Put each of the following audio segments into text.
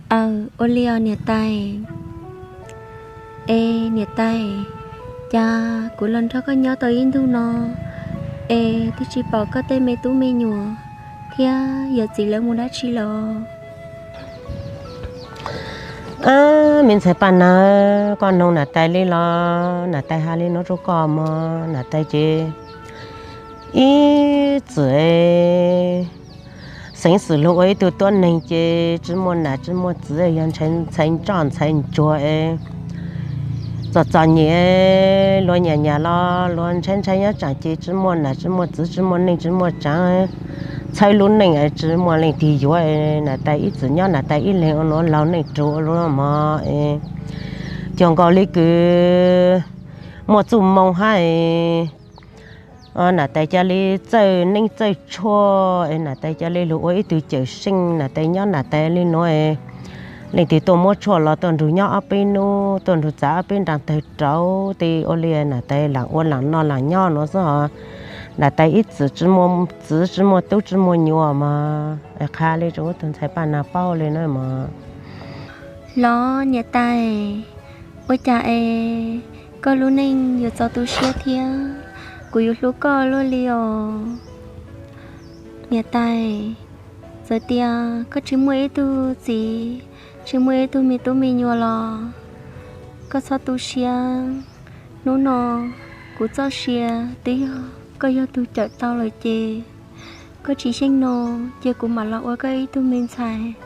Aw, ua li os niam tais. Es niam tais, cas kuv los nrog koj nyob tau ib ntu no, es twb tsis pom koj tej me tub me nyuam thiab yawm txiv lawv mus dab tsi lawm? Ab, me ntxhais Paj Nag, koj nug niam tais li los niam tais hais li no rau koj mog, niam tais ces ib txwm xeev xwm luag ua ib tug tuab neeg ces tsis muaj nam tsis muaj txiv, yog ntxhais ntsoj ntxhais ntsuag es txom txom nyem, luag nyiam nyiam los luag ntshai ntshai nyob tsam ces tsis muaj nam tsis muaj txiv tsis muaj neej tsis muaj tsav, txhawb lub neej tsis muaj leej twg yuav. Niam tais ib txwm nyob niam tais ib leeg ua luaj laug neej rug ua luaj mog, cuag nkaus li kws muaj txuj moo hab, niam tais ca li txawj neej txawj tshuaj es niam tais ca li lug ua ib tug cawm seej, niam tais nyob niam tais li nuav, leej twg tuaj muab tshuaj los tuaj nrug nyob ob peb nub, tuaj nrug txav ob peb nrab tawg rauv, tej ua li niam tais laam ua laam noj laam nyob nuav xwb os. Niam tais ib txwm tsis muaj txiv tsis muaj tub tsis muaj nyuam mog, qha li rau tus ntxhais Paj Nag paub li na mog. Los niam tais, ua cas es koj lub neej yuav txaus tu siab thiab kuv yuav hlub koj luaj li os? Niam tais, txawm tias koj tsis muaj ib tug txiv, tsis muaj ib tug me tub me nyuam los koj txhob tu siab. Hnub no kuv txoj sia twb yog koj yog tus cawm tau lawm ces koj tsis xyeej no, ces kuv mam los ua koj ib tug me ntxhais,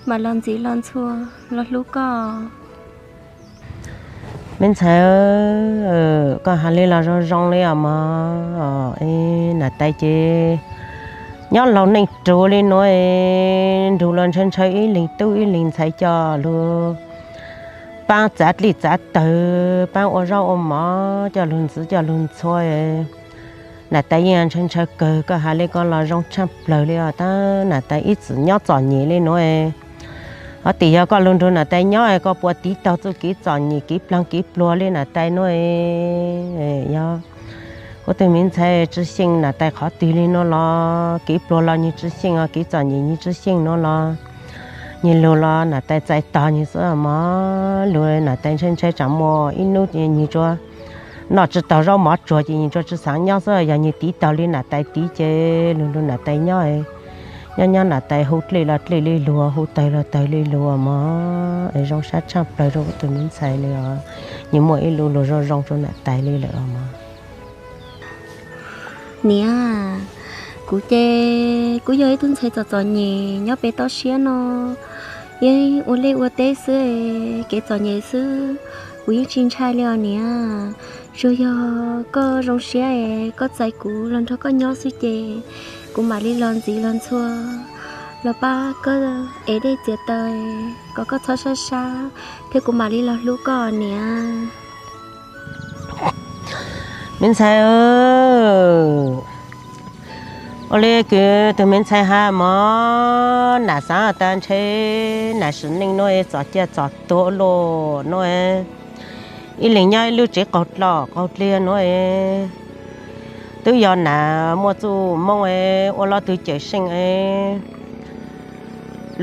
mam los ntxiv los ntxhua, los hlub koj. Me ntxhais, koj has li los zoo zoo li os mog. Niam tais ces nyob laug neej rug li nuav, nrug los ntshaw ntshaw ib leeg tub ib leeg ntxhais coj lug paab txav dlej txav tawg, paab ua zaub ua mov, coj lug ntxiv coj lug ntxhua. Niam tais yeej ntshaw ntshaw kawg, koj has li koj los zoo tshaj plawg li os. Tab niam tais ib txwm nyob txom nyem li nuav, hov tim yog koj lug nrug niam tais nyob, koj puas tiv taug txuj kev txom nyem kev plaag kev pluag li niam tais nuav? Yog kuv tug me ntxhais tsi xyeej niam tais qhov twg li nuav los kev pluag los nwg tsi xyeej os, kev txom nyem nwg tsi xyeej nuav los nwg lug los niam tais txais tog nwg xwb mog. Lug niam tais ntshai ntshai tsam muaj ib nub nwg tsuas noj tsi taug zaub mov tsuag ces nwg tsuas tsi xaav nyob xwb. Yog nwg tiv taug li niam tais tiv ces lug nrug niam tais nyob, nyob nyob niam tais hu dlej los dlej li luag, hu tawg los tawg li luag mog. Es zoo sab tshaj plawg rau kuv tug me ntxhais li os, nwg muaj ib lub luag zoo zoo rau niam tais li lawm os mog. Niam, kuv ces kuv yog ib tug ntxhais txom txom nyem nyob pem toj siab no, yeej ua liaj ua teb xwb, kev txom nyem xwb, kuv yeej tsi ntshai li os niam. Tsuas yog koj zoo siab es koj txais kuv los nrog koj nyob xwb ces kuv mam li los ntxiv los ntxhua, los pab koj ev dej txiav taws, kom koj txhob sab sab, thiab kuv mam li los hlub koj niam. Me ntxhais, ua li kws tug me ntxhais has mog, nam xaav tas ntshe nam sim neej nuav txom ciaj txom tuag luaj nuav, ib leeg nyob ib lub tsev qaug dlom qaug dliag nuav, twb yog nam muaj txuj moo ua lub tug cawm seej,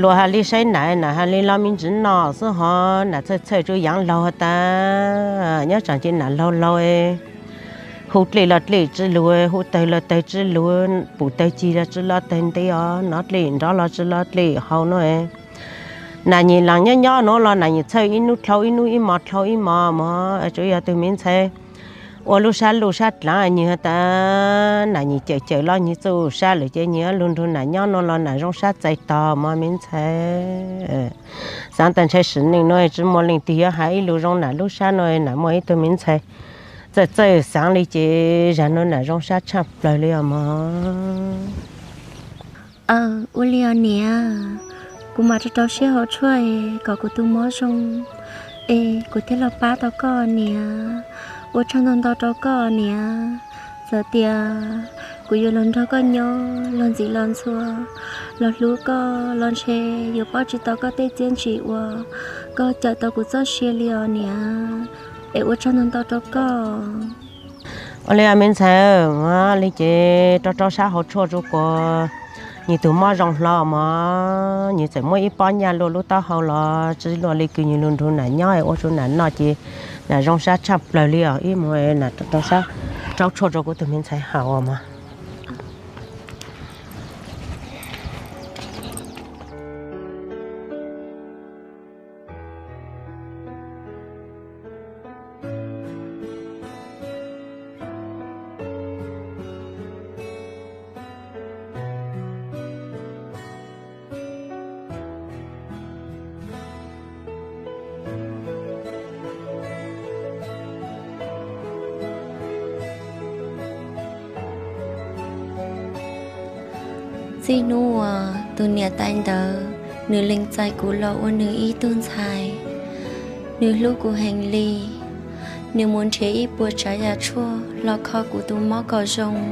luag has li saib nam, nam has li los me ntsis no xwb hov, nam txhawj txhawj tsuas yaav laug has tas, nyob tsam ces nam laug laug, hu dlej los dlej tsi lug, hu tawg los tawg tsi lug, pum tawg cig los tsi los tawg nte os, nov dlej nrov los tsi los dlej haus nuav. Nam nyem laag nyob nyob nuav los nam nyem txhawj ib nub dlhau ib nub, ib mos dlhau ib mos mog. Tsuas yog tug me ntxhais ua lub sab luj sab dlaav nwg has tas nam nyem cawm cawm los nwg txuj sab lawm ces nwg lug nrug nam nyob nuav los nam zoo sab txais tog mog me ntxhais. Xaav tas ntshe sim neej nuav tsi muaj leej twg yuav has ib lus zoo nam lub sab nuav, nam muaj ib tug me ntxhais txawj txawj xaav li ces zag nuav nam zoo sab tshaj plawg li os mog. Aw, ua li os niam, kuv mam rau rau siab hauv tshuaj es kom kuv tus mob zoo es kuv thiaj los pab tau koj niam. Ua tsaug ntau ntau rau koj niam. Txawm tias kuv yuav los nrog koj nyob los ntxiv los ntxhua, los hlub koj los ntshe yuav paub tsis tau koj tej txiaj ntsim uas koj cawm tau kuv txoj sia li os niam. Es ua tsaug ntau ntau rau koj. Ua li me ntxhais, li ces rau rau sab hauv tshuaj rau kuv. Nws tus mob zoo hlo mog, nws txawm muaj ib pob nyaj luaj lub taub hau los tsis luaj li kws nws lug nrug nam nyob ua rua nam noj ces nam zoo sab tshaj plawg li os. Ib mus nam rau sab rau tshuaj rau kuv tus me ntxhais haus mog. Txij hnub uas tus niam tais ntawd nws lees txais kuv los ua nws ib tug ntxhais, nws hlub kuv heev li. Nws mus nrhiav ib puas tsav yam tshuaj los kho kuv tus mob kom zoo.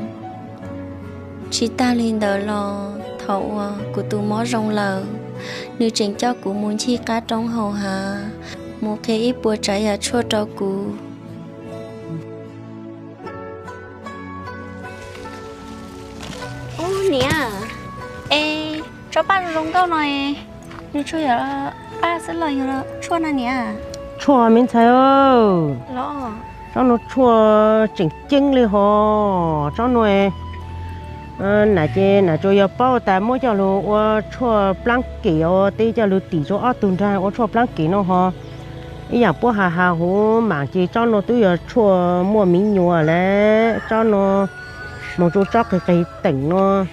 Tsis tag li ntawd los thaum uas kuv tus mob zoo lawm, nws tseem coj kuv mus ncig qab roob hauv hav, mus qhia ib puas tsav yam tshuaj rau kuv. Ub niam, es tsob paj zoo nkauj no, nws tsuas yog paj xwb los yog tshuaj na niam? Tshuaj me ntxhais, tsob nuav tshuaj tseem ceeb li hos. Tsob nuav nam ces nam tsuas yog paub tas muab coj lug ua tshuaj plaab kem, tib coj lug tim rua ob tug nraag ua tshuaj plaab kem no hos. Ib yaam puab has has huv maam ces tsob nuav twb yog tshuaj muaj miv nyuas lawm. Tsob nuav moog rua tsob qis qis teem nuav,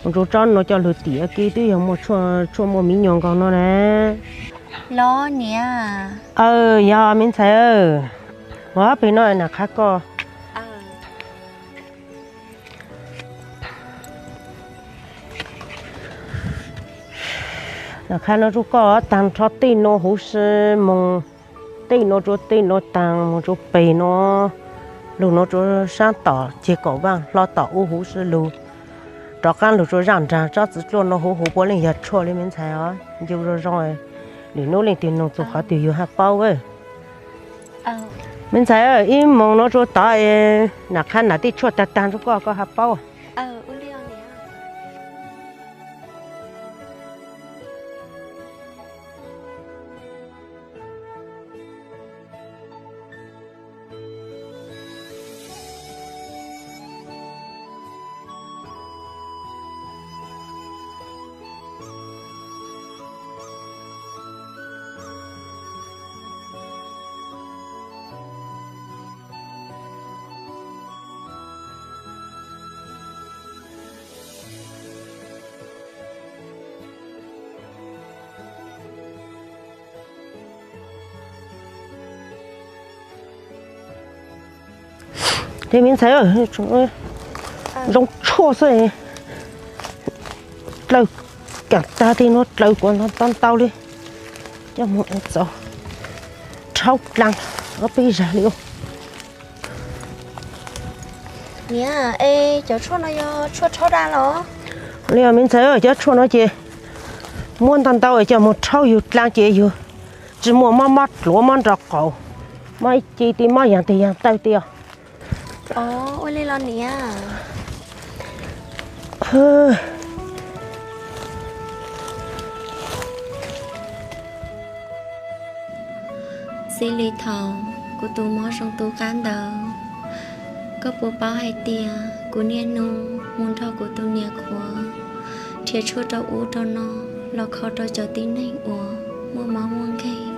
moog rua tsob nuav coj lug tim ua ke twb yog muaj tshuaj muaj miv nyuas nkaus no na. Los niam. Aw, yog me ntxhais, ua peg no nam qha koj. Nam qha no rua koj, taag nrho tej nuav huv si moog, tej nuav rua tej nuav taag moog rua peg nuav, lug nuav rua saab tom ceg kaum vaaj hlo tom u huv si lug, rov qaab lug rua zaaj nraag. Tsob txiv tluaj nuav huv huv puav leej yog tshuaj li me ntxhais os. Ncu zoo zoo, lwm nub leej twg nug txug qhov twg yug haj paub. Me ntxhais, ib moog nuav rua tod es nam qha nam tej tshuaj taag taag rua koj, koj haj paub. Tej me ntxhais, zoo tshuaj xwb. Dlawg kaam tag tej nuav dlawg kuas ntau ntau li, coj moog txaus rhaub dlaag ob peb zag li. Niam, es cov tshuaj no yog tshuaj rhaub dlaag los? Li os me ntxhais, cov tshuaj no ces muab ntau ntau es coj moog rhaub yug dlaag ces yug tsi muaj mob mob dluav mob nrog qaum, mob ib ce tej mob yaag teg yaag taw tej os. Ua li los niam. Txij li thaum kuv tus mob zoo tu qab ntawd, koj puas paub hais tias kuv niaj hnub mus nrog kuv tus niam qhuav nrhiav tshuaj rau ub rau no los kho rau cov tib neeg uas muaj mob muaj nkeeg.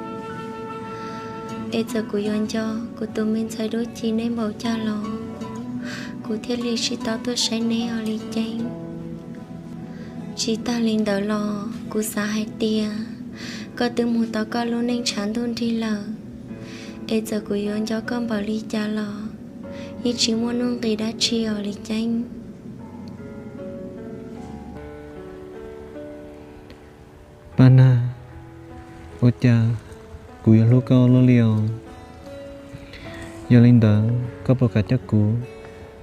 Es txawm kuv yuav nco kuv tus me ntxhais dub ci neb npaum cas los kuv thiaj li tsis tau tuaj saib neb os Lis Ceeb. Tsis tag li ntawd los kuv xav hais tias koj twb mus tau koj lub neej tshav ntuj nrig lawm, es txawm kuv yuav nco koj npaum li cas los yeej tsis muaj nuj nqis dab tsi os Lis Ceeb. Paj Nag, ua cas kuv yuav hlub koj luaj li os? Yog li ntawd koj puas kam coj kuv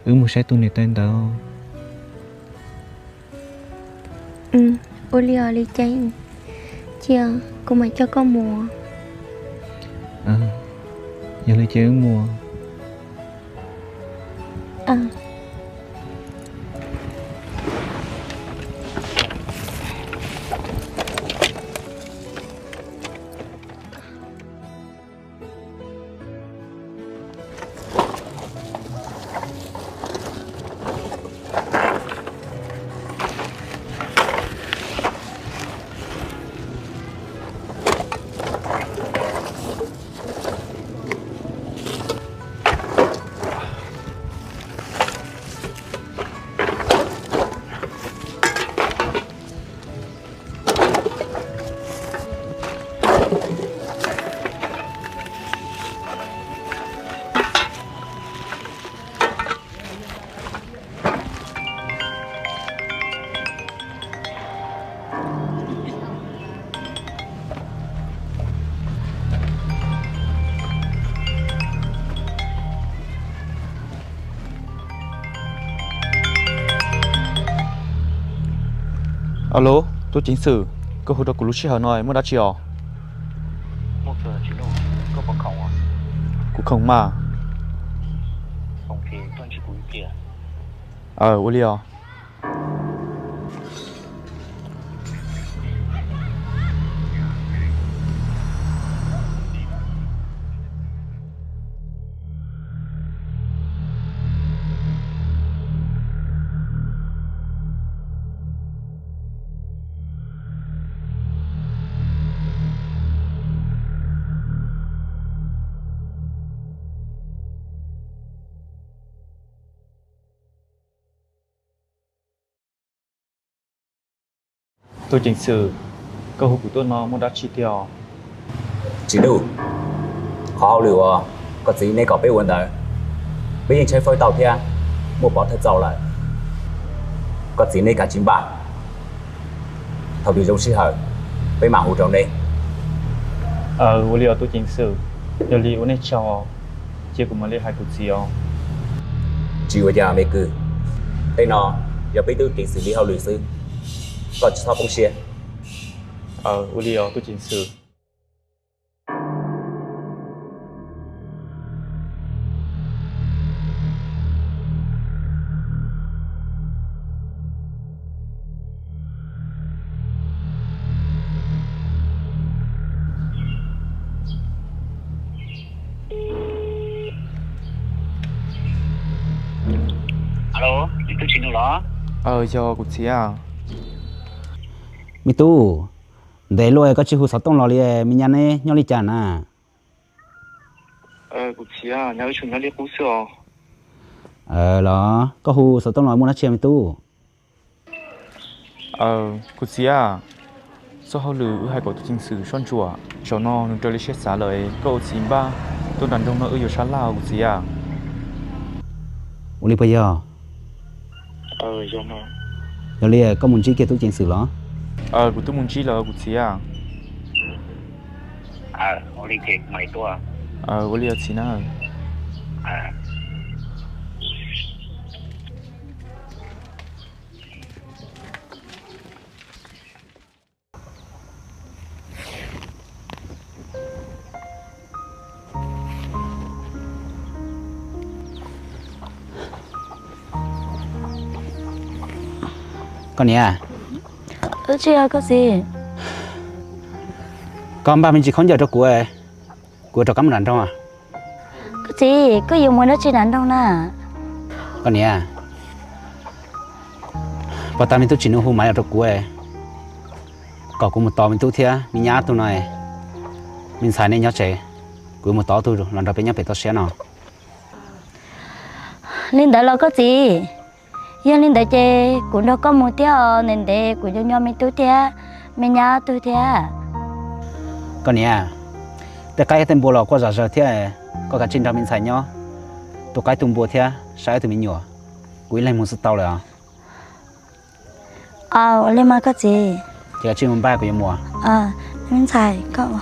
wb mus saib tus niam tais ntawd? Ua li os Lis Ceeb, cia kuv mam coj koj mus. Yog li ces wb mus. Alo, tub ceev xwm, koj hu rau kuv lub sij hawm no muaj dab tsi os? Kuv khoom mas. Aw, ua li os. Tub ceev xwm, koj hu kuv tuaj no muaj dab tsi tiag os? Tsis Nuj, qhov hauj lwm uas koj txiv neb kom peb ua ntawd, peb yeej tshawb fawb tau thiab muaj pov thawj txaus lawm. Koj txiv neb kav tsij npaj, thaum twg zoo sij hawm peb mam hu rau neb. Ua li os tub ceev xwm, yog li ua nej tsaug, cia kuv mam li hais kuv txiv os. Tsis ua cas me kwv, tej no yog peb tub ceev xwm li hauj lwm xwb, koj tsis txhob poob siab. Ua li os tub ceev xwm. Alo, me tub Tsis Nuj los? Yog kuv txiv. Me tub, ntev lawm koj tsis hu xov tooj los li, me nyab neb nyob li cas na? Kuv txiv, nyab wb tsuas nyob li qub xwb os. Los koj hu xov tooj los muaj dab tsi me tub? Kuv txiv, txoj hauj lwm wb hais kom tub ceev xwm soj ntsuam, zaum no nws raws li siab xav lawm, koj ua txiv npaj tuaj nram nroog no wb yuav sab laj os kuv txiv. Ua li puas yog? Yog li koj mus ntsib kiag tub ceev xwm los? Kuv twb mus ntsib lawm kuv txiv. Ua li txiv na. Koj niam. Tsis yog koj txiv. Koj npaj me ntsis khaub ncaws rau kuv, kuv rov qab mus nram nroog. Koj txiv, koj yuav mus dab tsi nram nroog na? Koj niam, puag ta me tub Tsis Nuj hu maiv los rau kuv, kom kuv mus tos me tub thiab me nyab ob tug no. Me ntxhais nej nyob tsev, kuv yuav mus tos ob tug los nrog peb nyob pem toj siab no. Li ntawd los koj txiv, yog li ntawd ces kuv nrog koj mus thiab os, ntev ntev kuv nco nco me tub thiab me nyab ob tug thiab. Koj niam, tej qaib tej npua los quaj zom zaws thiab, koj kav tsij nrog me ntxhais nyob tu qaib tu npua thiab saib ob tug me nyuam, kuv ib leeg mus xwb tau lawm os. Ua li mas koj txiv. Ces kav tsij mus npaj kuv yuav mus. Me ntxhais koj.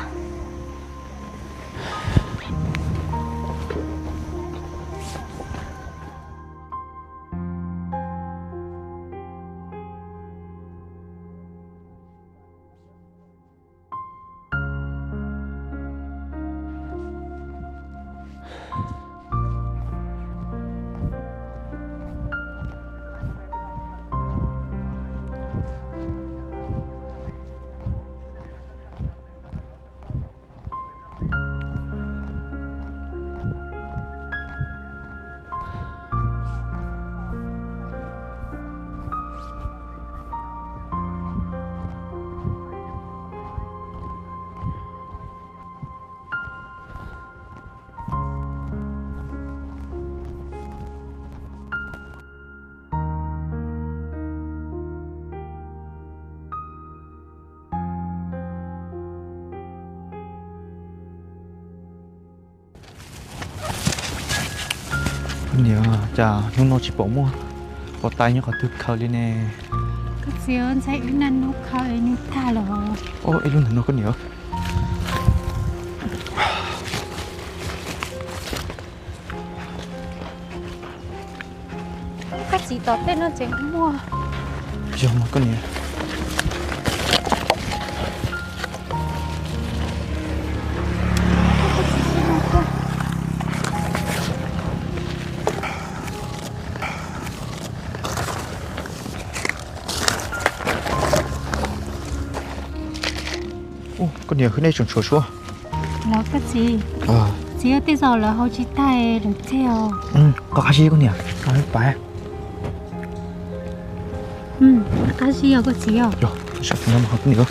Koj niam, cas hnub no tsis pom muaj pov tais nyob qhov twg khaws li ne? Koj txiv, ntxhais wb naj nub khaws nws tag los. Ib lub ntawm no koj niam. Koj txiv, tom tej no tseem muaj. Yog mas koj niam. Koj niam, hwb nej tseem tshuav suab. Los koj txiv, txiv, tej zaum lawv hau tsis tag lawm thiab os. Koj qab zib koj niam, koj pais. Qab zib os koj txiv os. Yog, sab tus no mus hau koj niam.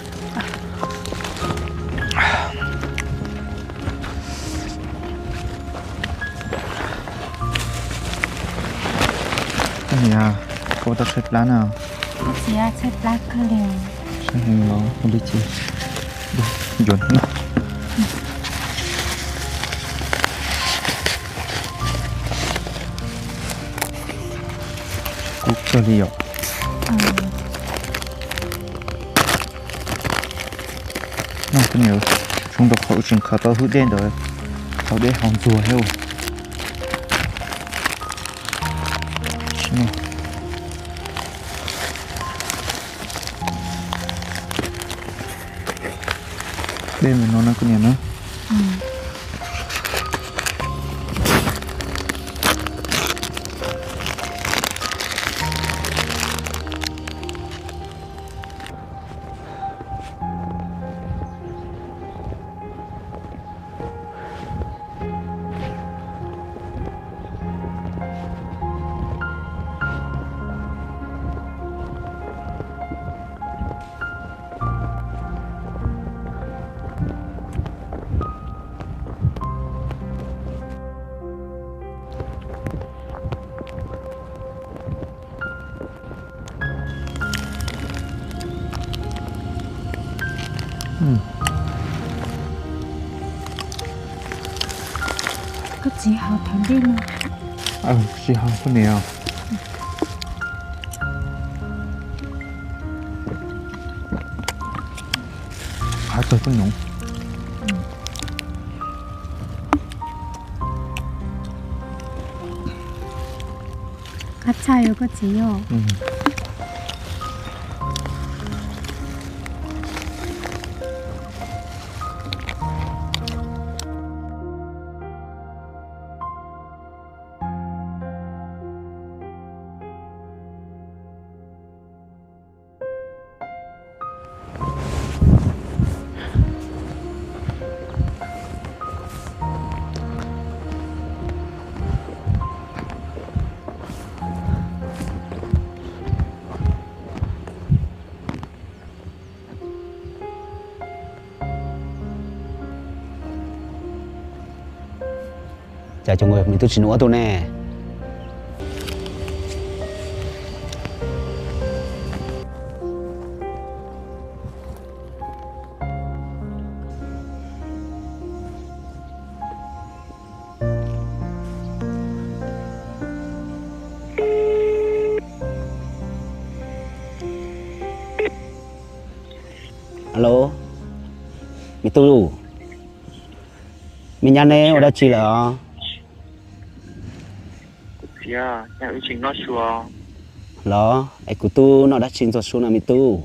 Koj niam, koj ua tau tshaib plab na. Koj txiv, tshaib plab kawg li. Saib heev los ua li cas, yuav no. Kub kawg li yom. No koj niam, zoo rau qhov wb tseem khaws tau hwb dej ntawd, tau dej haus ntxuag thiab. Dej ntawm no na koj niam na. Koj txiv, haus thaum ntej no. Tsis haus koj niam. Qab tag koj niam. Qab tshaj yuav koj txiv os. Cas cov me tub tsis nug ob tug ne? Alo, me tub, me nyab neb ua dab tsi lawm os? Los es kuv tub noj dab tsi ntxuag su na me tub?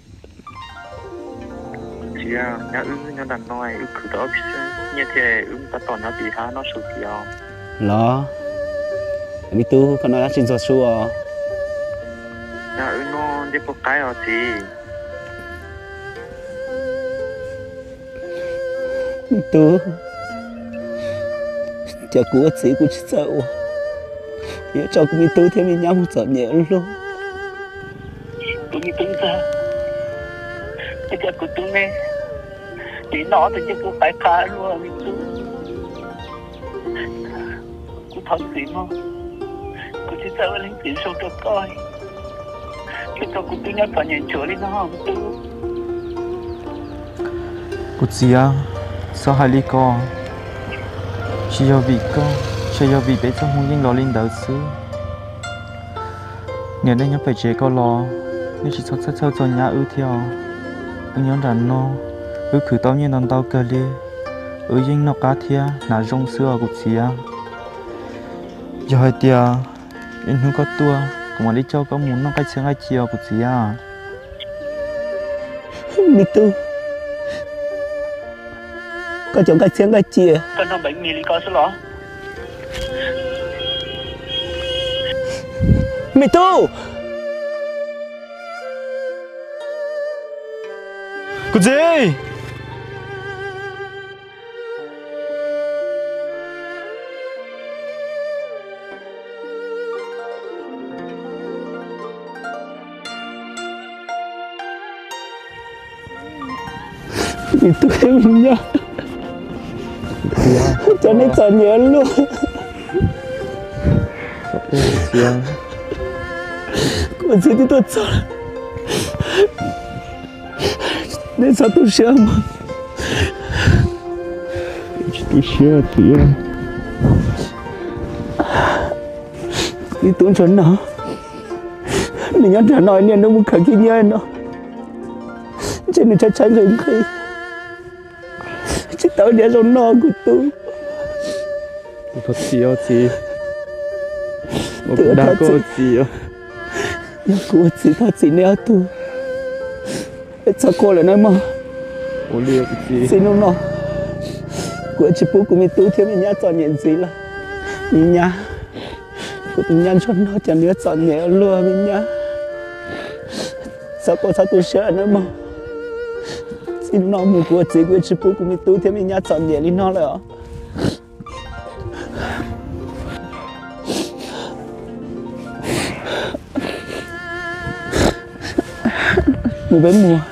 Txiv, nyab wb nyob nram no, wb khwv tau ob peb txhiab nyiaj thiab wb tab tom nyob tim hav noj su tiag. Los, me tub koj noj dab tsi ntxuag su os? Nyab wb noj ncej puab qaib os txiv. Me tub, cas kuv ua txiv kuv tsis txawj ua, yuav tso kuv me tub thiab me nyab mus txom nyem ua luaj. Kuv me tub ntxawg, ua cas kuv tub me tiv noj ob tug ncej puab qaib qab luaj me tub. Kuv thov txiv mog, kuv tsis txawj ua leej txiv zoo rau koj, thiaj tau kuv tub nyob txom nyem ntsuav li no me tub. Kuv txiv, txhob hais li ko, tsis yog vim koj, tsuas yog vim peb txoj hmoo yeej los li ntawd xwb. Niam, nej nyob pem tsev ko los nej tsis txhob txhawj txog nyab wb thiab os. Wb nyob nram no, wb khwv tau nyiaj ntau ntau kawg li, wb yeej noj qab thiab hnav zoo xwb os kuv txiv. Yog hais tias ib hnub koj tuaj, kuv mam li coj koj mus noj nqaij txhiab nqaij ci os kuv txiv. Me tub, koj cov nqaij txhiab nqaij ci, koj noj npeev mis li ko xwb los? Me tub! Kuv txiv! Me tub thiab me nyab, cov nej txom nyem luaj. Kuv txiv twb tuaj txog, nej txhob tu siab mog. Tsis tu siab txiv. Me tub ntsuag no, nws nyob nram no niaj hnub mus khaws khib nyiab no, ntshe nws tshaib tshaib nqhis nqhis, tsis tau diav zoo noj kuv tub. Kuv thov txim os txiv. Kuv dag koj txiv. Yog kuv ua txiv thov txim nej ob tug. Txhob quaj lawm nawb mog. Txij hnub no kuv yuav tsis pub kuv me tub thiab me nyab txom nyem ntxiv lawm. Me nyab, kuv tus nyab ntsuag no cas nws yuav txom nyem luaj me nyab. Txhob quaj txhob tu siab lawm nawb mog. Txij no mus kuv ua txiv kuv yuav tsis pub kuv me tub thiab me nyab txom nyem li no lawm os. Mus peb mus.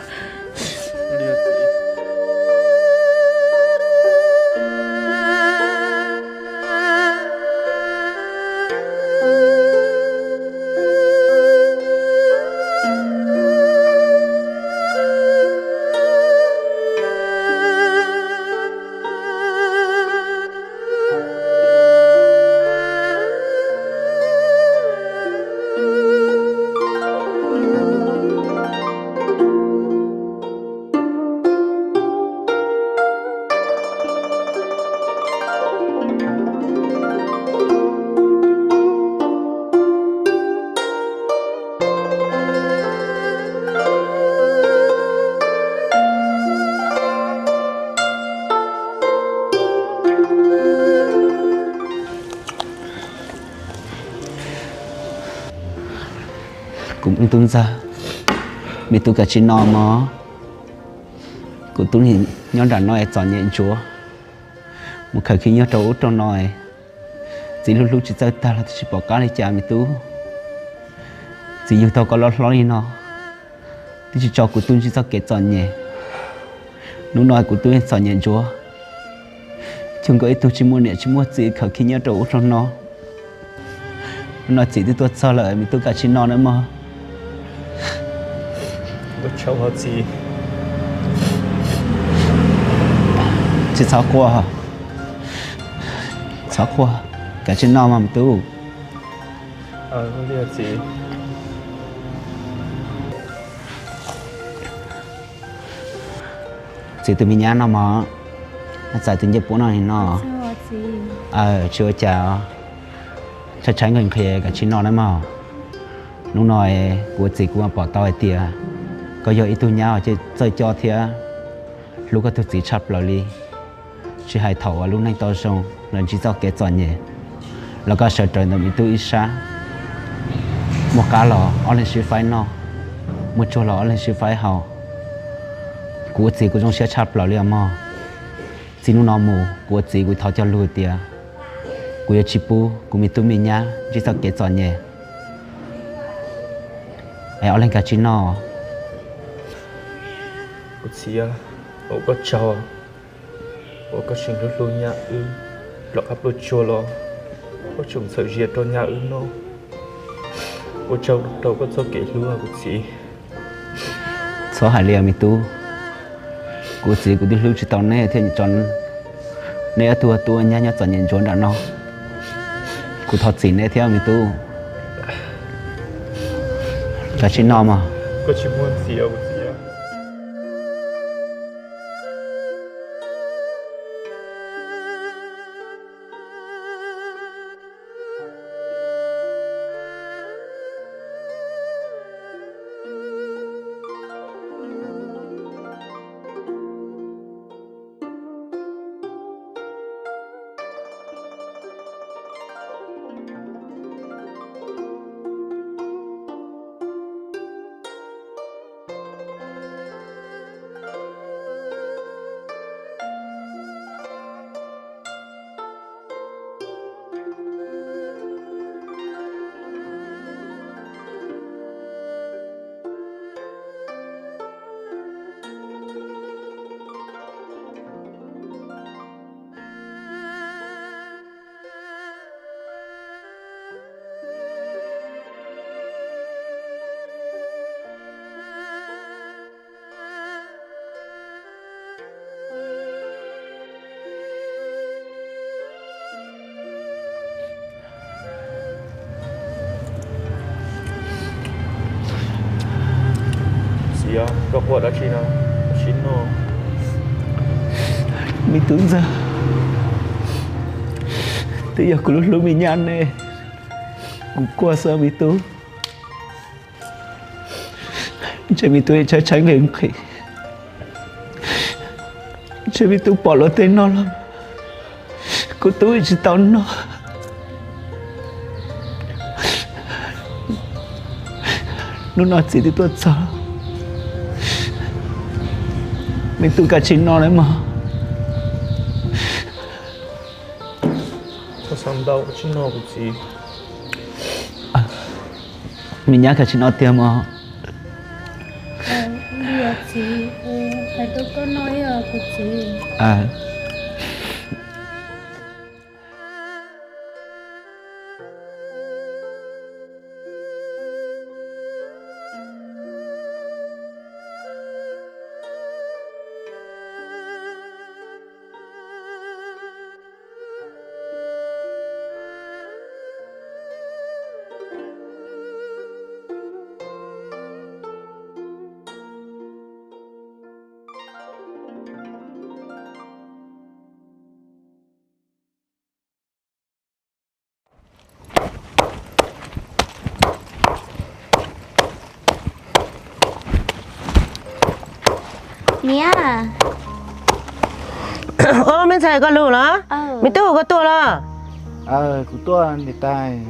Kuv me tub ntxawg, me tub kav tsij noj mog. Kuv tub nyob nram no es txom nyem ntsuav, mus khaws khib nyiab rau ub rau no. Txiv hlub hlub tsis txawj tag los twb tsis pom qab li cas me tub. Txiv yug tau koj loj hlob li no, twb tsis tso kuv tub ntsib txoj kev txom nyem. Hnub no kuv tub txom nyem ntsuav, cuag nkawd ib tug tsis muaj niam tsis muaj txiv khaws khib nyiab rau ub rau no. Hnub no txiv twb tuaj txog lawm me tub kav tsij noj nawb mog. Tsis txhob quaj, txhob quaj, kav tsij noj mog me tub. Txiv tus me nyab no mog, txais tus ncej puab no li no. Tsis ua cas, tshaib tshaib nqhis nqhis kav tsij noj nawb mog. Hnub no kuv ua txiv kuv pom tau hais tias koj yog ib tug nyab uas txawj coj thiab hlub koj tus txiv tshaj plaws li. Tsis hais thaum uas lub neej tau zoo los ntsib txoj kev txom nyem, los koj sawv raws ntawm me tub ib sab. Muaj qab los ob leeg sib faib noj, muaj tsuag los ob leeg sib faib haus. Kuv ua txiv kuv zoo siab tshaj plaws li os mog. Txij hnub no mus kuv ua txiv kuv thov cog lus tias kuv yuav tsis pub kuv me tub me nyab ntsib txoj kev txom nyem. Es ob leeg kav tsij noj. Kuv txiv, ua koj tsaug uas koj tseem hlub hlub nyab wb, los qab pluag tsuag los koj tseem txhawm zias rau nyab wb noj. Ua tsaug rau koj txoj kev hlub kuv txiv. Txhob hais li os me tub, kuv txiv kuv twb hlub tsis tau neb thiab tso neb ob tug tuaj nyab nyob txom nyem ntsuav nram no. Kuv thov txim neb thiab me tub. Kav tsij noj mog. Yog koj quaj dab tsi no, sim no. Me tub ntxawg, twb yog kuv lub hlub me nyab ne, kuv quaj xwb me tub. Ntshe me tub tshaib tshaib nqhis nqhis, ntshe me tub pom luag tej noj los kuv tub tsis tau noj. Hnub no txiv twb tuaj txog, me tub kav tsij noj nawb mog. Tsis noj kuv txiv. Me nyab kav tsij noj tiag mog. Txiv, hais rau koj noj ib kuv txiv. Niam. Ob, me ntxhais koj lug los? Me tub koj tuaj los? Kuv tuaj niam tais.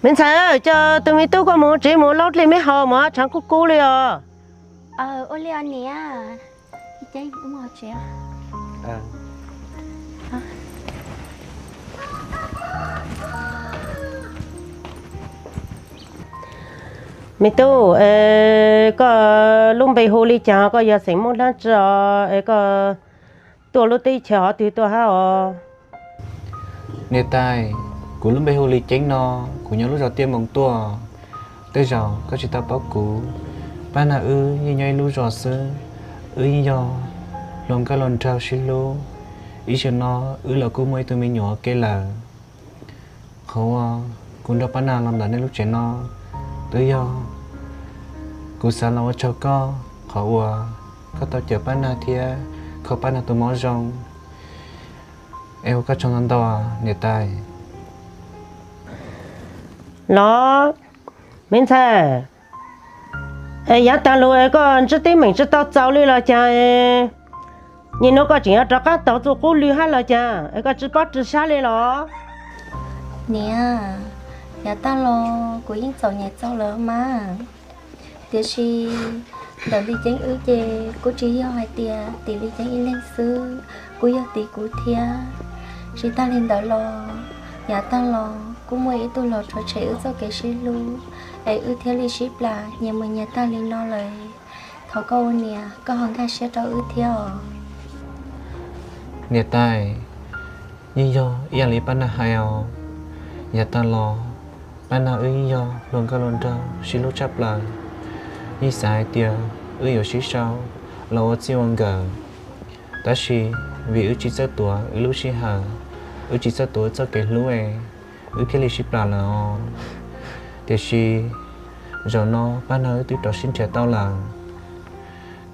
Me ntxhais, coj tus me tub koj mus tsev mus laub dlej me haus mov tshav kub kub li os. Ua li os niam. Me tub, koj lub npe hu li cas, koj yog xeem Hmoob dlaab tsi os, es koj tuaj lub teb chaws hov twg tuaj hab os? Niam tais, kuv lub npe hu Lis Ceeb no, kuv nyob lub zos Tiaj Moos tuaj. Tej zaum koj tsis tau paub kuv, Paj Nag wb yeej nyob ib lub zos xwb, wb yeej yog hluas nkauj hluas nraug sib hlub. Ib zaug no wb los kuj muaj ib tug me nyuam ua ke lawm. Qhov uas kuv nrog Paj Nag los ntawm nej lub tsev no twb yog kuv xav los ua tsaug koj qhov uas koj tau cawm Paj Nag thiab kho Paj Nag tus mob zoo. Es ua koj tsaug ntau ntau niam tais. Los, me ntxhais, es yav tag lug es koj ntsib teeb meem tsis tau txaus li los cas? Nyem nuav koj tseem yuav rov qab taug txuj qub lw hab los cas es koj tsis paub ris sab li los? Niam, yav tag los kuv yeej txom nyem txaus lawm mas, tiam sis ntawm Lis Ceeb wb ces kuj tsis yog hais tias tim Lis Ceeb ib leeg xwb, kuj yog tim kuv thiab. Tsis tag li ntawd los, yav tag los kuj muaj ib tug los rhuav tshem wb txoj kev sib hlub, es wb thiaj li sib plam nyias mus nyias tag li no lawm. Thov koj ua niam koj ho nkag siab rau wb thiab os. Niam tais, yeej yog ib yam li Paj Nag hais os. Yav tag los Paj Nag wb yeej yog hluas nkauj hluas nraug sib hlub tshaj plaws. Yeej xav hais tias wb yuav sib sau los ua txij ua nkawm, tab sis vim wb tsis txawj tuav wb lub sij hawm, wb tsis txawj tuav wb txoj kev hlub es wb thiaj li sib plam lawm os. Tiam sis zaum no Paj Nag wb twb rov sib nrhiav tau lawm.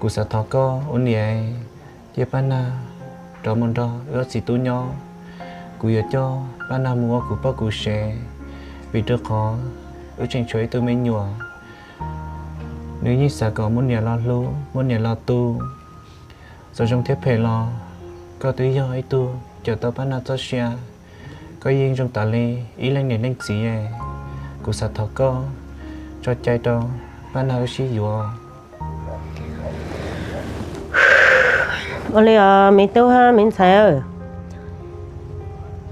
Kuv xav thov koj ua niam cia Paj Nag rov mus nrog wb ob txiv tub nyob. Kuv yuav coj Paj Nag mus ua kuv poj kuv sev, vim rau qhov wb tseem tshuav ib tug me nyuam. Nws yeej xav kom muaj niam los hlub muaj niam los tu. Txawm zoo thiab phem los koj twb yog ib tug cawm tau Paj Nag txoj sia. Koj yeej zoo tas li ib leej niam leej txiv. Kuv xav thov koj tso cai rau Paj Nag wb sib yuav. Ua li os me tub hab me ntxhais,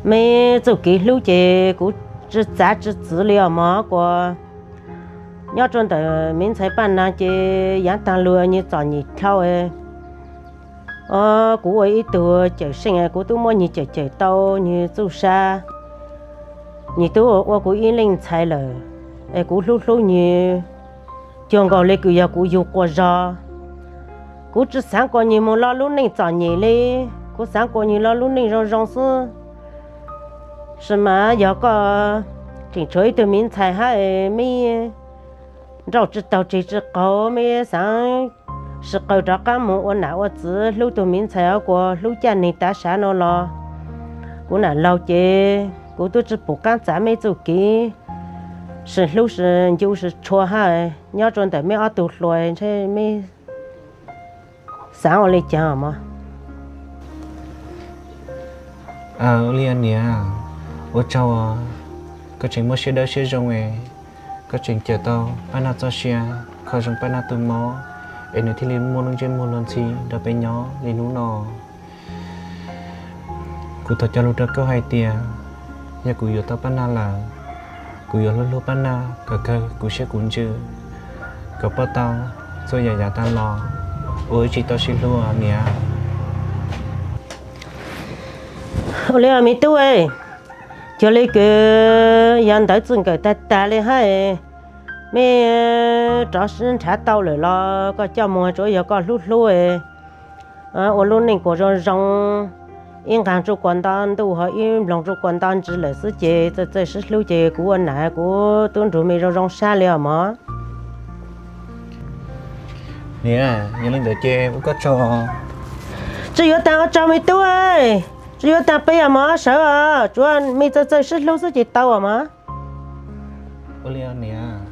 me txuj kev hlub ces kuv tsis txav tsis txwv li os mog. Kuas nyob rau ntawm me ntxhais Paj Nag ces yav tag lug nws txom nyem dhau. Kuv ua ib tug cawm seej kuv twb muab nws cawm cawm tau nws txuj sa. Nws twb ua kuv ib leej ntxhais lawm, es kuv hlub hlub nws cuag nkaus li kws yog kuv yug quas zog. Kuv tsis xaav kuas nws mus lo lub neej txom nyem li, kuv xaav kuas nws lo lub neej zoo zoo xwb. Sis mas yog koj tseem tshuav ib tug me ntxhais hab me nrauj tsis taug tseg tsis qaug, mej xaav sib qaws rov qaab moog ua nam ua txiv hlub tug miv ntxhais kuas hlub caj neeg tav sav no los kuv nam laug ces kuv tub tsis pum qaab txav mej txuj kev sib hlub sib ncu sib tshua hab. Nyob rua ntawm mej ob tug hluas ntshe mej xaav ua le caag mog? Ua li niam, ua tsaug, koj tseem muaj siab dawb siab zoo es koj tseem cawm tau Paj Nag txoj sia, kho zoo Paj Nag tus mob es nws thiaj li muaj lub ntsej muag luag ntxhi nrog peb nyob li hnub no. Kuv thov cog lus rau koj hais tias yog kuv yuav tau Paj Nag lawm, kuv yuav hlub hlub Paj Nag kom kawg kuv siab kuv ntsws, kom pab tau txhua yam yav taag los uas wb tsis tau sib hlub niam. Ua li os me tub, cuag li kws yog ntawv txij nkawm tag tag li hab, mej rov sib nrhav tau lawm los koj coj moog tsuav yog koj hlub hlub, ua lub neej kuas zoo zoo, ib nqaag tsuj kuas nto ntuj ho ib nploog tsuj kuas nto ntsis lawm xwb ces txawj txawj sib hlub ces kuv ua nam kuv tub nrug mej zoo zoo sab li os mog. Niam, yog li ntawd ces ua koj tsaug. Tsi yuav taag ua tsaug me tub, tsi yuav taag peb os mog, sawv os, tsuav mej txawj txawj sib hlub xwb ces tau os mog. Ua li niam.